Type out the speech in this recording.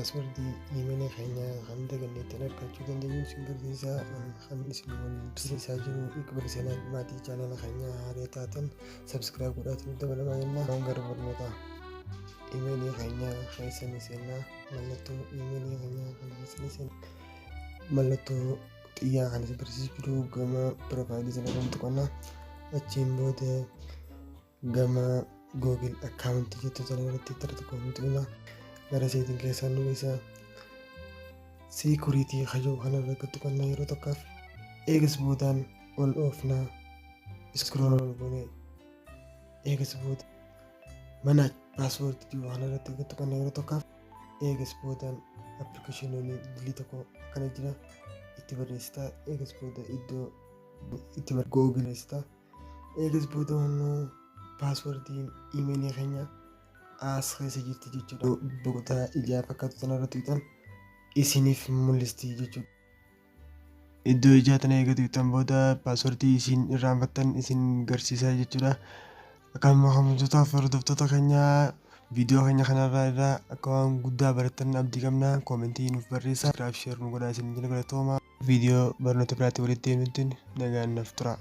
Paaswordii iimeelii keenya kan daganne ittiin argachuu dandeenyu isin barsiisaa. Kan isin waliin tursiisaa jiru Iqbal Seenaa. Maatii chaanala keenya haaraa taatan subscribe godhaatiin dabalamaa jenna. Waan gara barnootaa iimeelii keenya keessa ni seenna. Mallattoo iimeelii keenya kan keessa ni seenna. Mallattoo xiyyaa kan isin barsiisu jiru gama piroofaayilii sana kan tuqannaa. Achiin booda gama Google account jettu sana irratti tara tokko tuqna. Gara setting keessaa nu geessa. Security hajuu kanarra tuqannaa yeroo tokkaaf. Eegas boodaan ol oofnaa, scroll goonee, eegas booda manage password jiru kanarratti tuqannaa yeroo tokkaaf. Eegas boodaan appilikeeshinoonni dilii tokko akkana jira, itti barreessitaa. Eegas booda iddoo itti googleessitaa. Eegas booda immoo paaswordiin iimeelii keenya as keessa jirti jechuudha. Boqotaa ijaa fakkaatu sanarratti tuqxan isiniif mul'isti jechuudha. Iddoo ijaa tana eega tuqxan booda paaswordii isin irraanfattan isin garsiisa jechuudha. Akkasuma kabajamtoota hordoftoota keenya, viidiyoo keenya kanarraa irraa akka waan guddaa barattan abdii qabna. Koomentii nuuf barreessaa. Subscribe, share nu godhaa isin jala. Galatooma. Viidiyoo barnoota biraatti walitti deebinutti nagaan naaf tura.